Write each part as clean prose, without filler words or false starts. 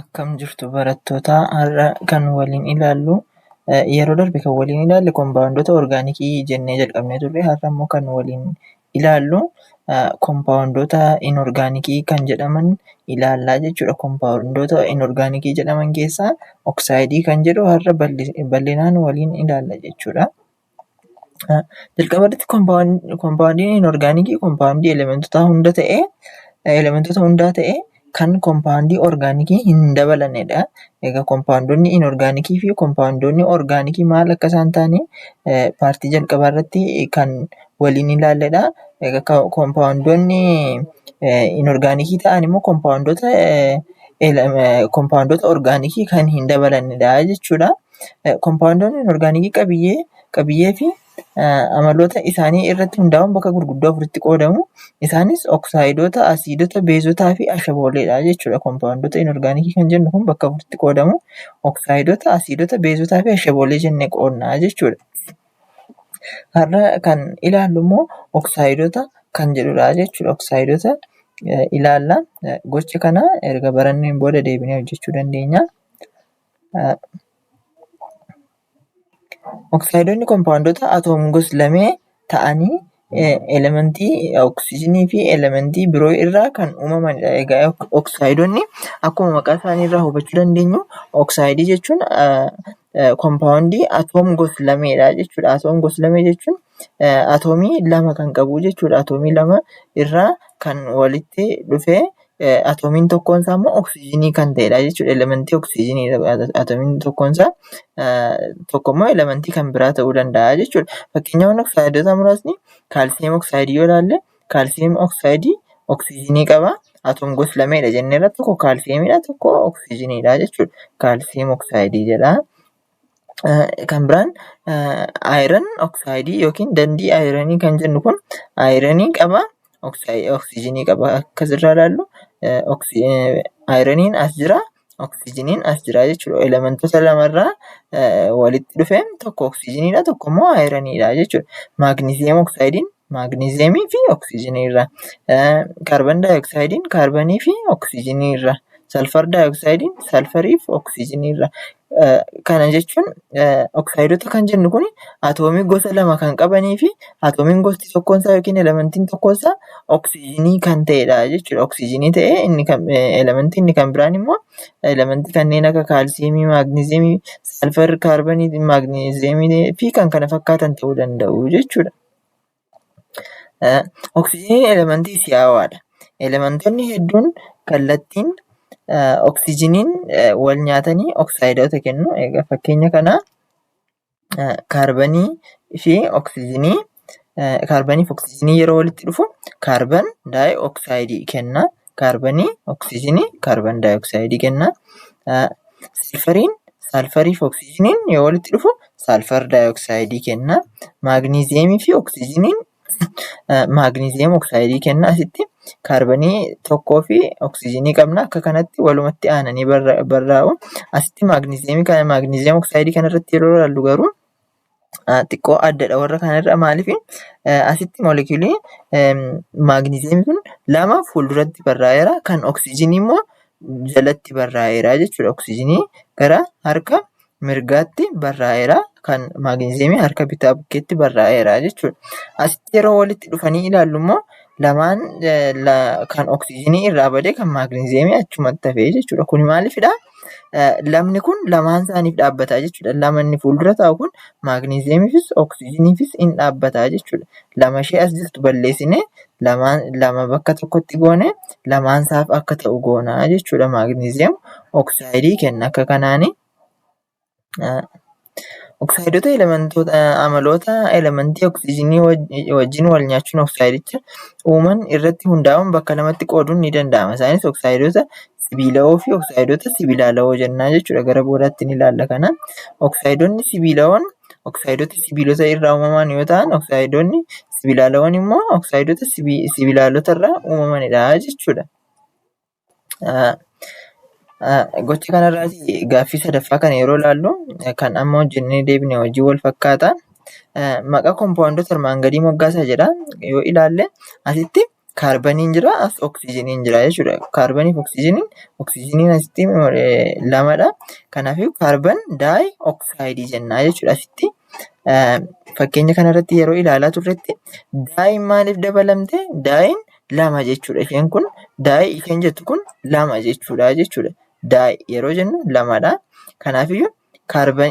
Akkam jirtu barattoota? Har'a kan waliin ilaallu, yeroo darbe kan waliin ilaalle kompaawundoota orgaanikii jennee jalqabnee turre. Har'a immoo kan waliin ilaallu kompaawundoota inorgaanikii kan jedhaman ilaallaa jechuudha. Kompaawundoota inorgaanikii jedhaman keessaa oksaayidii kan jedhu har'a bal'inaan waliin ilaalla jechuudha. Jalqaba irratti kompaawundiin inorgaanikii kompaawundii elementoota hunda ta'ee elementoota hundaa ta'ee kan kompaawundii orgaanikii hin dabalannedha. Egaa kompaawundoonni inorgaanikii fi kompaawundoonni orgaanikii maal akka isaan ta'an paartii jalqabaa irratti kan waliin ilaalledha. Egaa kompaawundoonni inorgaanikii ta'an immoo kompaawundoota orgaanikii kan hin dabalannedha jechuudha. Kompaawundoonni inorgaanikii qabiyyee fi amaloota isaanii irratti hundaa'uun bakka gurguddoo afuritti qoodamu. Isaanis oksaayidoota, asiidota, beezotaa fi ashabooleedha jechuudha. Kompaawundoota inorgaanikii kan jennu kun bakka afuritti qoodamu. Oksaayidoota, asiidota, beezotaa fi ashaboolee jennee qoodna jechuudha. Har'a kan ilaallu immoo oksaayidoota kan jedhudha jechuudha. Oksaayidoota ilaalla. Gocha kana erga baranneen booda deebinee hojjechuu dandeenya. Oksaayidoonni kompaawundoota atoom gos-lamee ta'anii elementii oksijiinii fi elementii biroo irraa kan uumamanidha. Egaa oksaayidoonni akkuma maqaa isaanii irraa hubachuu dandeenyu, oksaayidii jechuun kompaawundii atoom gos-lameedha jechuudha. Atoom gos-lamee jechuun atoomii lama kan qabu jechuudha. Atoomii lama irraa kan walitti dhufee atoomiin tokkoon isaa immoo oksijiinii kan ta'edha jechuudha. Elementii oksijiiniidha atoomiin tokkoon isaa, tokko immoo elementii kan biraa ta'uu danda'a jechuudha. Fakkeenyaaf oksaayidoota muraasni kaalsiyeem oksaayidii yoo ilaalle, kaalsiyeem oksaayidii oksijiinii qaba. Atoom gos lameedha jenneerra, tokko kaalsiyeemidha, tokko oksijiiniidha jechuudha. Kaalsiyeem oksaayidii jedha. Kan biraan ayiran oksaayidii yookiin dandii ayiranii kan jennu kun ayiranii qaba, oksijiinii qaba. Akkasirraa ilaallu ayiraniin as jira, oksijiiniin as jira jechuudha. Elementoota lamarraa walitti dhufe, tokko oksijiiniidha, tokko immoo ayiraniidha jechuudha. Maagniziyeem oksaayidiin maagniziyeemii fi oksijiinii irraa. Kaarban daayoksaayidiin kaarbanii fi oksijiinii irraa. Salfar daayoksaayidiin salfarii fi oksijiinii irraa. Kana jechuun oksaayidoota kan jennu kun atoomii gosa lama kan qabanii fi atoomiin gosti tokkoon isaa yookiin elementiin tokkoon isaa oksijiinii kan ta'edha jechuudha. Oksijiinii ta'ee inni kan elementii inni kan biraan immoo elementii kanneen akka kaalsiyeemii, maagniziyeemii, salfar, kaarbanii, maagniziyeemii fi kan kana fakkaatan ta'uu danda'u jechuudha. Oksijiiniin elementii si'aawaadha. Elementoonni hedduun kallattiin oksijiiniin wal nyaatanii oksaayidoota kennu. Egaa fakkeenya kana kaarbanii fi oksijiinii, kaarbanii fi oksijiinii yeroo walitti dhufu kaarban daayooksaayidii kenna. Kaarbanii, oksijiinii, kaarban daayooksaayidii kenna. Salfariin, saalfarii fi oksijiiniin yoo walitti dhufu saalfar daayooksaayidii kenna. Maagniziyeemii fi oksijiiniin maagniziyeem oksaayidii kenna. Asitti kaarbanii tokkoo fi oksijiinii qabna. Akka kanatti walumatti aananii barraa'u. Asitti maagniziyeemii kana, maagniziyeem oksaayidii kanarratti yeroo ilaallu garuu xiqqoo addadha warra kanarra. Maaliif? Asitti moolekiyuulii maagniziyeemii kun lama fuulduratti barraa'eera, kan oksijiinii immoo jalatti barraa'eera jechuudha. Oksijiinii gara harka mirgaatti barraa'eera, kan maagniziyeemii harka bitaa bukkeetti barraa'eera jechuudha. Asitti yeroo walitti dhufanii ilaallu immoo lamaan kan oksijiinii irraa badee kan maagniziyeemii achumatti hafee jechuudha. Kun maaliifidha? Lamni kun lamaan isaaniif dhaabbata jechuudha. Lama inni fuuldura taa'u kun maagniziyeemiifis oksijiiniifis in dhaabbata jechuudha. Lama ishee as jirtu balleessinee lamaan lama bakka tokkotti goone lamaan isaaf akka ta'u goona jechuudha. Maagniziyeem oksaayidii kenna akka kanaani. Oksaayidoota elementoota amaloota elementii oksijiinii wajjin wal nyaachuun oksaayidicha uuman irratti hundaa'uun bakka lamatti qooduun ni danda'ama. Isaanis oksaayidoota sibiilawoo fi oksaayidoota sibiilaalawoo jennaa jechuudha. Gara boodaatti ni ilaalla kana. Oksaayidoonni sibiilawoon oksaayidoota sibiilota irraa uumaman yoo ta'an, oksaayidoonni sibiilaalawoon immoo oksaayidoota sibiilaalota irraa uumamanidha jechuudha. Gocha kanarraati gaaffii sadaffaa kana yeroo ilaallu kan amma hojjennee deebine hojii wal fakkaata. Maqaa kompaawundoota armaan gadii moggaasaa jedha. Yoo ilaalle asitti Kaarbaniin jira, as oksijiniin jira jechuudha. Kaarbaniif oksijiniin, oksijiniin asitti lamadha. Kanaafuu carbon dioxide jennaa jechuudha asitti. Fakkeenya kanarratti yeroo ilaalaa turretti diin maaliif dabalamte? Diin lama jechuudha. Isheen kun di isheen jettu kun lama jechuudha jechuudha. Di yeroo jennu lamadha. Kanaafiyyuu carbon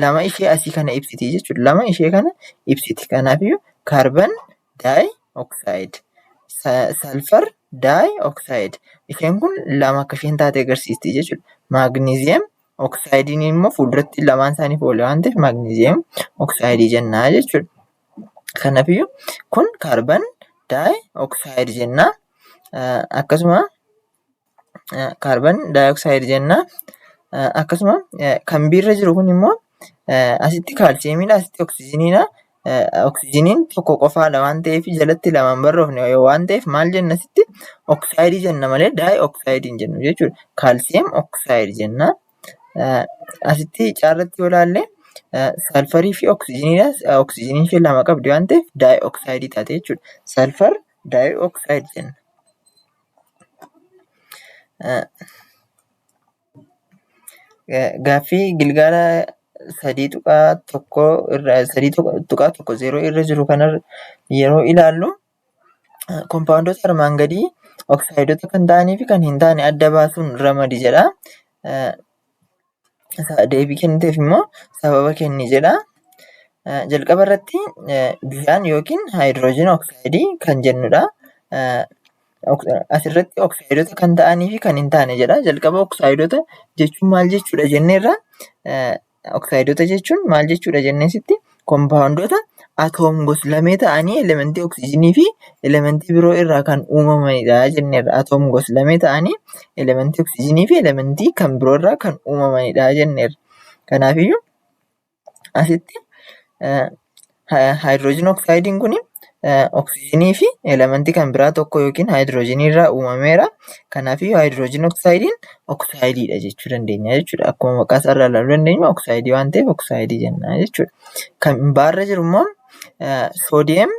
lama ishee asii kana ibsiti jechuudha. Lama ishee kana ibsiti. Kanaafiyyuu carbon dioxide. Sulfur dioxide. Isheen kun lama akka isheen taate agarsiisti jechuudha. Magnesium oxideiin immoo fuulduratti lamaan isaaniif oola waan ta'eef magnesium oxide jennaa jechuudha. Kanaafiyyuu kun carbon dioxide jenna. Akkasuma carbon dioxide jenna. Akkasuma kan biirra jiru kun immoo asitti kaalsiyeemiidha, asitti oksijiniidha. Oksijiniin tokko qofaadha waan ta'eef jalatti lama hin barroofne waan ta'eef maal jenna asitti? Oxide jenna malee dioxide hin jennu jechuudha. Calcium oxide jenna. Asitti caarratti yoo ilaalle salfarii fi oksijiniidha. Oksijiniin ishee lama qabdi waan ta'eef dioxide taate jechuudha. Sulfur dioxide jenna. Gaaffii gilgaala 3.1 irra, 3.10 irra jiru kana yeroo ilaallu, kompaawundoota armaan gadii oksaayidoota kan ta'anii fi kan hin taane adda baasuun ramadi jedha. Deebii kenniteef immoo sababa kenni jedha. Jalqaba irratti bishaan yookiin hydrogen oxide kan jennudha. Asirratti oksaayidoota kan ta'anii fi kan hin taane jedha. Jalqaba oksaayidoota jechuun maal jechuudha jenneerra. Oksaayidoota jechuun maal jechuudha jennee sitti kompaawundoota atoom gos-lamee ta'anii elementii oksijiinii fi elementii biroo irraa kan uumamanidha jenneerra. Atoom gos-lamee ta'anii elementii oksijiinii fi elementii kan biroo irraa kan uumamanidha jenneerra. Kanaafiyyuu asitti hydrogen oxideiin kun oksijiinii fi elementii kan biraa tokko yookiin haayidiroojiinii irraa uumameera. Kanaafiyyuu hydrogen oxideiin oksaayidiidha jechuu dandeenya jechuudha. Akkuma maqaa isaa irraa ilaaluu dandeenyu oxide waan ta'eef oxide jenna jechuudha. Kan baarra jiru immoo sodium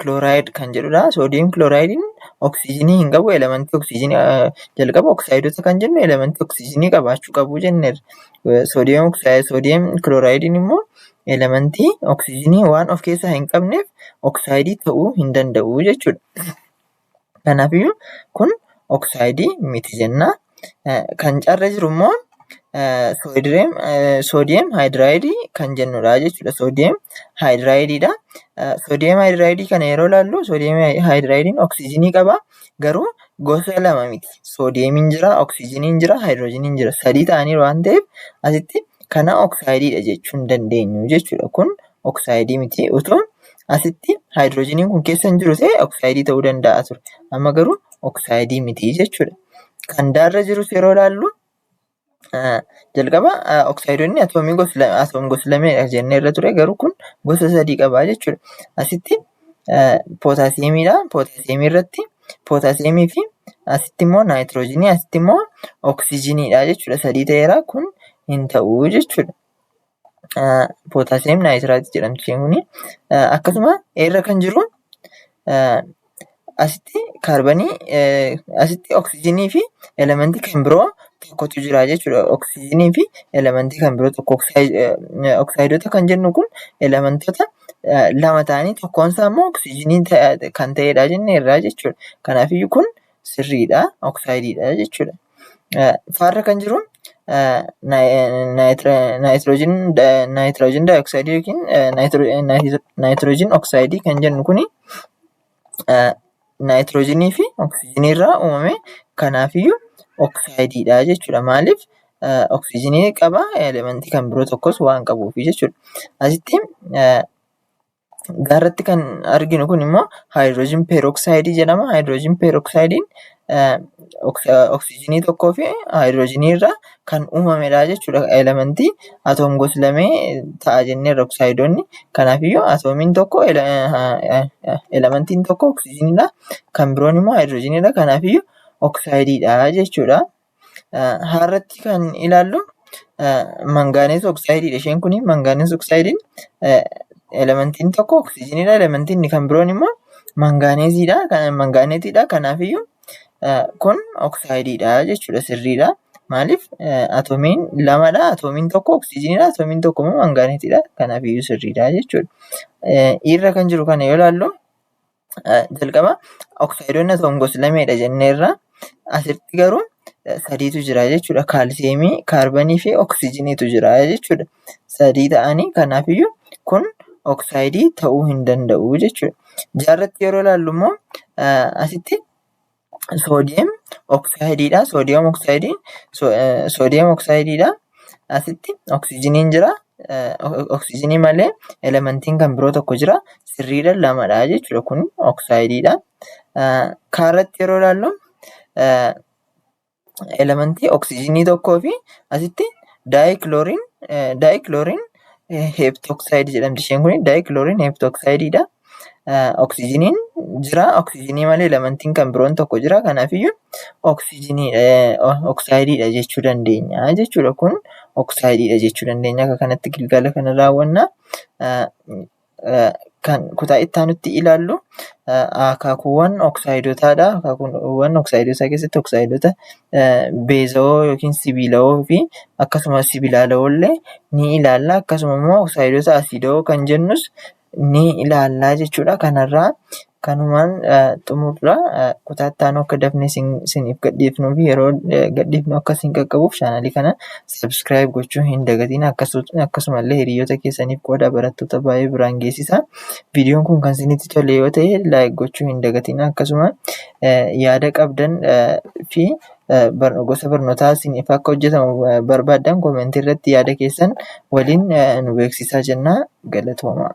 chloride kan jedhudha. Sodium chlorideiin oksijiinii hin qabu. Elementii oksijiinii jalqaba oksaayidoota kan jennu elementii oksijiinii qabaachuu qabu jenneerra. Sodium sodium chlorideiin immoo elementii oksijiinii waan of keessaa hin qabneef oksaayidii ta'uu hin danda'u jechuudha. Kanaafiyyuu kun oksaayidii miti jenna. Kan carra jiru immoo sodium hydride kan jennudha jechuudha. Sodium hydrideiidha. Sodium hydride kana yeroo ilaallu sodium hydrideiin oksijiinii qaba. Garuu gosa lama miti. Soodiyeemiin jira, oksijiiniin jira, haayidiroojiniin jira. Sadii ta'aniiru waan ta'eef asitti kana oksaayidiidha jechuu hin dandeenyu jechuudha. Kun oksaayidii miti. Utuu asitti haayidiroojiniin kun keessa hin jiru ta'e oksaayidii ta'uu danda'a ture. Amma garuu oksaayidii miti jechuudha. Kan daarra jirus yeroo ilaallu jalqaba oksaayidoonni atoomii atoom gos-lameedha jennee irra ture, garuu kun gosa sadii qaba jechuudha. Asitti pootaasiyeemiidha. Pootaasiyeemii irratti pootaasiyeemii fi asitti immoo naayitiroojiinii, asitti immoo oksijiiniidha jechuudha. Sadii ta'eera, kun hin ta'u jechuudha. Potassium nitrate jedhamti isheen kuni. Akkasuma irra kan jiru asitti kaarbanii, asitti oksijiinii fi elementii kan biroo tokkotu jira jechuudha. Oksijiinii fi elementii kan biroo tokko, oksaayidoota kan jennu kun elementoota lama ta'anii tokkoon isaa immoo oksijiinii kan ta'edha jenneerra jechuudha. Kanaafiyyuu kun sirriidha, oksaayidiidha jechuudha. Faarra kan jiru nitrogen dioxide yookiin nitrogen oxide kan jennu kuni naayitiroojiinii fi oksijiinii irraa uumame, kanaafiyyuu oksaayidiidha jechuudha. Maaliif? Oksijiinii qaba, elementii kan biroo tokkos waan qabuufi jechuudha. Asitti gaarratti kan arginu kun immoo hydrogen peroxide jedhama. Hydrogen peroxideiin oksijiinii tokkoo fi haayidiroojiinii irraa kan uumamedha jechuudha. Elementii atoom gos-lamee ta'a jenneerra oksaayidoonni. Kanaafiyyuu atoomiin tokko, elementiin tokko oksijiiniidha. Kan biroon immoo haayidiroojiiniidha. Kanaafiyyuu oksaayidiidha jechuudha. Haarratti kan ilaallu manganese oxideiidha. Isheen kun manganese oxideiin elementiin tokko oksijiiniidha. Elementiin kan biroon immoo Mangaaneeziidha. Mangaaneetiidha. Kanaafiyyuu kun oksaayidiidha jechuudha sirriidha. Maaliif atoomiin lamadha. Atoomiin tokko oksijiiniidha. Atoomiin tokko immoo mangaaneetiidha. Kanaafiyyuu sirriidha jechuudha. Irra kan jiru kana yoo ilaallu jalqaba oksaayidoonni atoom gosa lameedha jenneerra. Asitti garuu sadiitu jira jechuudha. Kaalsiyeemii, kaarbanii fi oksijiiniitu jira jechuudha. Sadii ta'anii kanaafiyyuu kun oksaayidii ta'uu hin danda'u jechuudha. Jaarratti yeroo ilaallu immoo asitti soodiyem oksaayidiidha. Soodiyem oksaayidiin soodiyem oksaayidiidha. Asitti oksijiiniin jira. Oksijiinii malee elementiin kan biroo tokko jira. Sirriidha lamadha jechuudha. Kun oksaayidiidha. Kaarratti yeroo ilaallu elementii oksijiinii tokkoo fi asitti daayikilooriin daayikilooriin heptoxide jedhamti isheen kun daayikilooriin heptoxideiidha. Oksijiiniin jira. Oksijiinii malee elementiin kan biroon tokko jira. Kanaafiyyuu oksijiinii oksaayidiidha jechuu dandeenya jechuudha. Kun oksaayidiidha jechuu dandeenya. Akka kanatti gilgaala kana raawwanna. Kan kutaa itti aanutti ilaallu akaakuuwwan oksaayidotaadha. Akaakuuwwan oksaayidotaa keessatti oksaayidoota beezawoo yookiin sibiilawoo fi akkasumas sibiilaalawoo illee ni ilaalla. Akkasuma immoo oksaayidoota asiidawoo kan jennus ni ilaallaa jechuudha. Kanarraa kanumaan xumurra. Kutaa itti aanu akka dafnee isiniif gadhiifnuu fi yeroo gadhiifnu akka isin qaqqabuuf chaanalii kana subscribe gochuu hin dagatiin. Akkasumallee hiriyoota keessaniif qooda barattoota baay'ee biraan geessisa. Viidiyoon kun kan isinitti tole yoo ta'e like gochuu hin dagatiin. Akkasuma yaada qabdan fi gosa barnootaa isiniif akka hojjetamu barbaaddan koomentii irratti yaada keessan waliin nu beeksisaa jenna. Galatooma.